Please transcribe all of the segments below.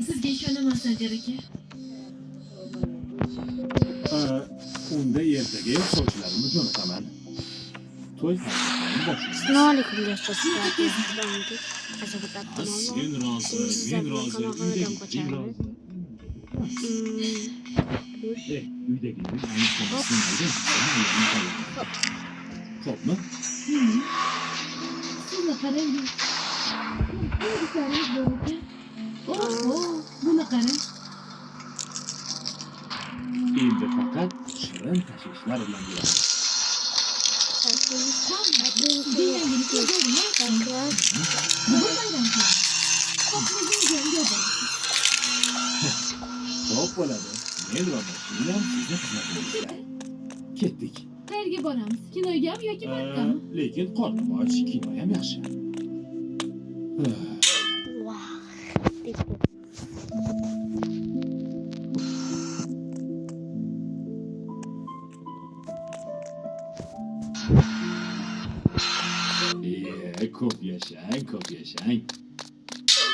Sizga ishonaman, Sanjar aka. Unda ertaga sovchilarimni jo'nataman. To'y harakatlarini boshlaymiz. Assalomu alaykum do'stlar. Sen rozi, Sizlar men bilan rozi, kanaldan uydagilar qochamiz. rozi. Uydagilar ayni qolmasin. Xo'pmi? Sizni qarang. Ishlaringiz bor ekan. Oho, buni qarang. Endi faqat shirin tashvishlar bilan bo'ladi. Bir yangilik o'zgardi. Bugun bayram kuni. Xohlagan joyga borasiz. Xo'p bo'ladi. Men va mashinam sizni xizmatingizda. Ketdik. Qayerga boramiz? Kinogami yoki parkkami? Lekin qornim och, kino ham yaxshi. Vah. Ko'p yashang, ko'p yashang.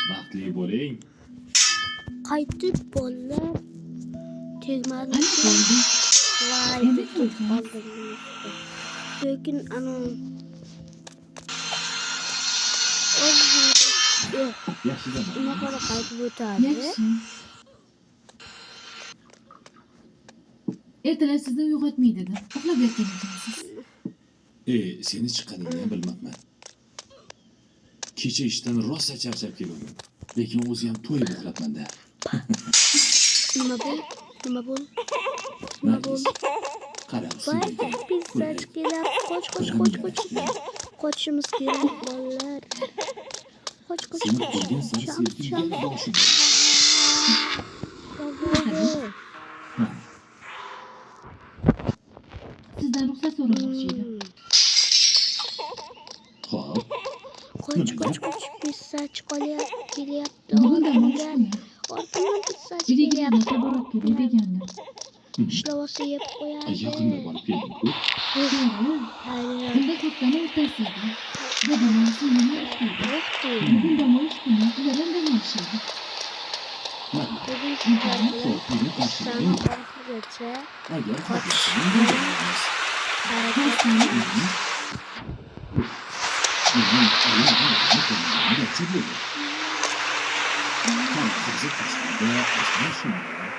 Baxtli bo'ling. Qaytib bolalar tegmadi. Ana bo'ldi. Voy, Endi ketib to'y. qoldim. Lekin ana yo'q, Yaxshi dam unaqa olamiz. qaytib o'tadi. Yaxshi. Ertalab sizni uyg'otmay dedim. Uxlab yotgan ekansiz. Seni chiqqaningni ham bilmabman. Kecha ishdan rosa charchab kelgandim. Lekin o'zi ham to'yib uxlabman-da. Nima bu? Nima bu? Nima bu? Nargiz, qara Voy, ustingdagi pizzachi ko'ylak. kelyapti. Qoch, qoch, qoch, qoch. Qochishimiz kerak, bolalar. Qoch, qoch, Seni qoch. ko'rgan sari Cham, sevgim cham. yanada oshib Bo'ldi. Ha, Sizdan ruxsat so'ramoqchi edim. Xo'p, Qoch, nimaga? qoch, qoch. Pizzachi qolyapti, kelyapti. Bugun dam olish Orqamdan, kuni. orqamdan pizzachi Uydagilardan kelyapti. xabar olib kelay degandim. Ishlab olsa yeb qo'yadi. Yaqinda borib keldim-ku. To'g'ri. Hali Unda haftaning o'rtasi edi. Dadam singlim ishlaydi. yo'qdi. Bugun dam olish kuni. Ular ham dam olishadi. Mayli. Bugun sizlar bilan Xo'p, meni qarshiligim qissani yo'q. oxirigacha Agar xohlasang, birga boramiz. harakat Rostmi? Mening oyim ham ko'rmaganiga ancha bo'ldi. Qani, hozir tashqarida osmon shunday.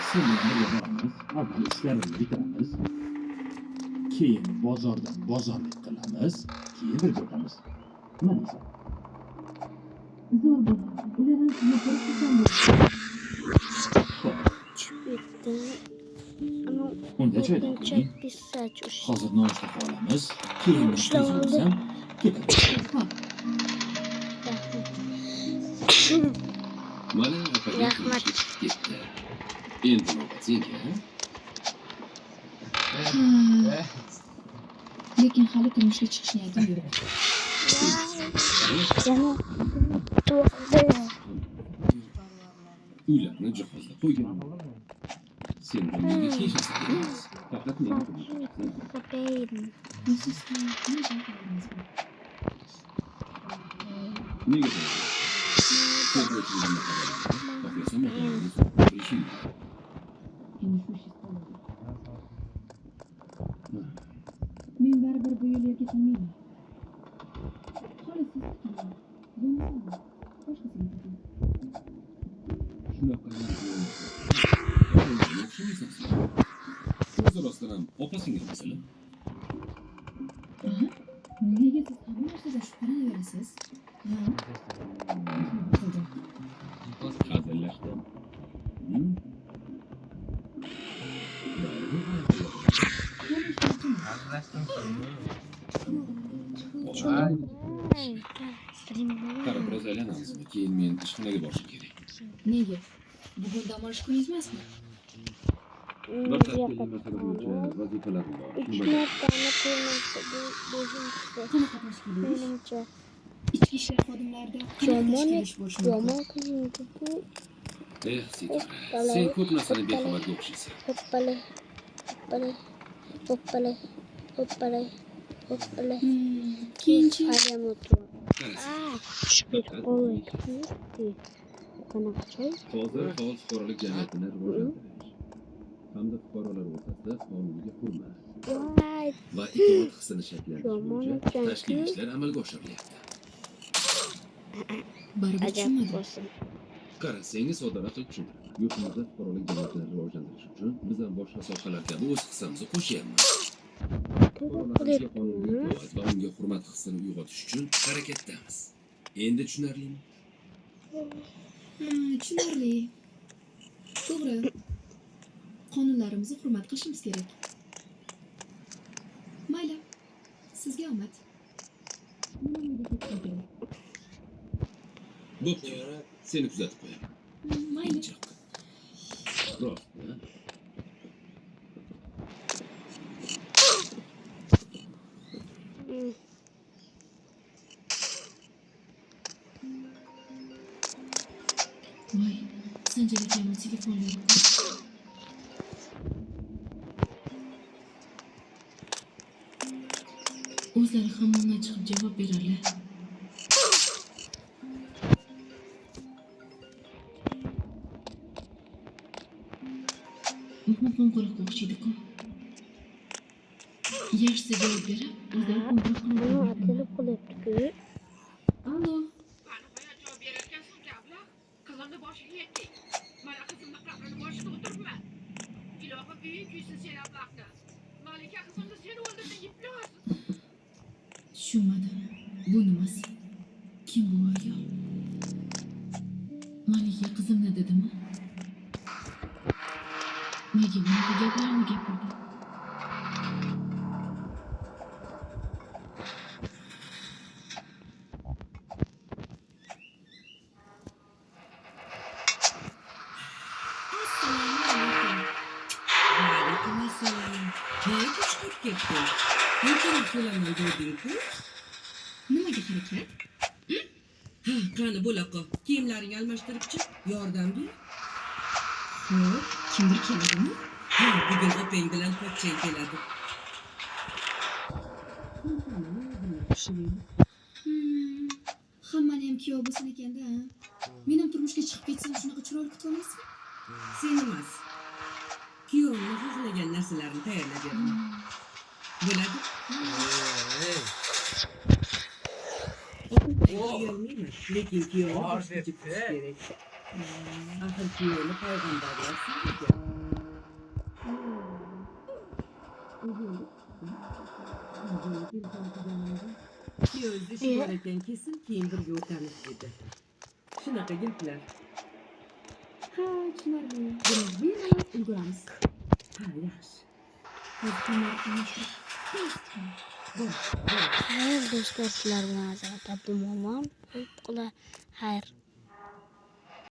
Sen bilan birga boramiz. Avval ishlarimni bitiramiz. Keyin bozordan bozorlik qilamiz. Keyin birga o'tamiz. Nima deysan? Zo'r bo'ladi. Ular ham sizni ko'rib xursand bo'ladi. Xo'p, tushib ketdi. Ana unda choy ko'pincha qo'ying. pizzachi ushlaydi. Hozir nonushta qilib olamiz. Keyin men Ushlab tez oldi. bo'lsam, ketamiz. Xo'p, Mana opaga Rahmat. turmushga chiqib ketdi. Endi navbat senga. Ha. Lekin hali turmushga chiqish niyatim yo'q. Yana to'g'ri. Uylarni jihozlab qo'ygan. Sen menga hech narsa kerak emas. Faqat meni turmushga chiqsang. Ko'payim. Siz ham qanday xabaringiz bor? Nega so'raysan? Tergovchilarni xabarim bor. Xohlasam ota-onamni so'rab bilishim mumkin. Endi shu ishingiz qoladi. Men baribir bu yo'l yerga kelmayman. Xolos siz kutaman. Bo'lmasa boshqasiga keting. Shunaqa o'xshamaysan sen. O'zi rostdan ham opa singilmisizlar? Aha. Nega siz hamma narsadan shubhalanaverasiz? Ha? Qildim. Hazillashdim. Baribir g'alati Yana ishmoqchiman. Qara, biroz aylanamizmi? Keyin men ishxonaga borishim kerak. Nega? Bugun dam olish kuningiz emasmi? Bir tashkiliy masala bo'yicha vazifalarim bor. Uch Shuni bajar. martani ko'rmabdi bu beshinchisi. Qanaqa tashkiliy ish? Menimcha Ichki ishlar xodimlarida qanaqa yomon tashkiliy ish bo'lishi mumkin? yomon qilindi bu. Eh, Sitora, Hoppala, sen ko'p narsadan hoppala. bexabarga o'xshaysan. Hoppala, hoppala, hoppala, hoppala, hoppala. Keyinchi Haliyam o'tirib. Qara, Ah, tushib ketib qoldi. Qanaqa choy? Hozir faol fuqarolik jamiyatini rivojlantirish hamda fuqarolar o'rtasida qonunga hurmat Voy, va itoat hissini shakllantirish Yomon bo'yicha ekan-ku. tashkiliy ishlar amalga oshirilyapti. Baribir Ajab tushunmadim. bo'lsin. Qara, senga soddaroq qilib tushuntiraman. Yurtimizda fuqarolik jamiyatini rivojlantirish uchun biz ham boshqa sohalar kabi o'z hissamizni qo'shyapmiz. Telefon Fuqarolarimizga qonunga qilyapti. itoat va unga hurmat hissini uyg'otish uchun harakatdamiz. Endi tushunarlimi? Ha, tushunarli. To'g'ri. Qonunlarimizni hurmat qilishimiz kerak. Mayli. Sizga omad. Men ham uyga ketishim kerak. Bo'pti. Seni kuzatib qo'yaman. Mayli. Injiq. Rostmi? Voy, Sanjar akamni telefonlari ko'p. O'zlari hammomdan chiqib javob berarlar. Muhim qo'ng'iroqqa o'xshaydi-ku. Yaxshisi javob berib, o'zlari qo'ng'iroq Buni qiladi. telefon qilyapti-ku. Allo. Nihoyat javob berarkansan, ablah. Qizimni boshiga yetding. Mana qizimni qabrini boshida o'tiribman. Ilohim, uying kuysin sen ablahni. Malika qizimni sen o'ldirding, iflos. Tushunmadim. Bu nimasi? Kim bu ayol? Malika qizimni dedimi? Nega bunaqa gaplarni gapirdi? Assalomu alaykum. Vaalaykum assalom. Nega kech kirib ketding? Ertaroq kelaman devding-ku. Nimaga harakat? Ha, qani bo'la qol. Kiyimlaringni almashtirib chiq, yordam ber. Xo'p, kimdir keladimi? Ha, bugun opang bilan pochchang keladi. Pishiraylik. Hammani ham kuyov bo'lsin ekanda, a? Men ham turmushga chiqib ketsam shunaqa chiroyli kutib olasizmi? Sen emas. Kuyovimni xohlagan narsalarini tayyorlab beraman. Bo'ladi? Uyalmayman, lekin kuyovni boshqacha kutish kerak. Axir kuyovni payg'ambarlar siylagan. Telefon qilganimda kuyovingiz ishi bor ekan, kelsin, keyin birga o'tamiz dedi. Shunaqa gaplar. Ha, tushunarli. Demak, bemalol ulguramiz. Ha, yaxshi. Hozir kiyimlarni almashtirib, tez chiqaman. Bor, bor. Xayr do'stlar, sizlar bilan Azamat Abdumo'min. Xayr.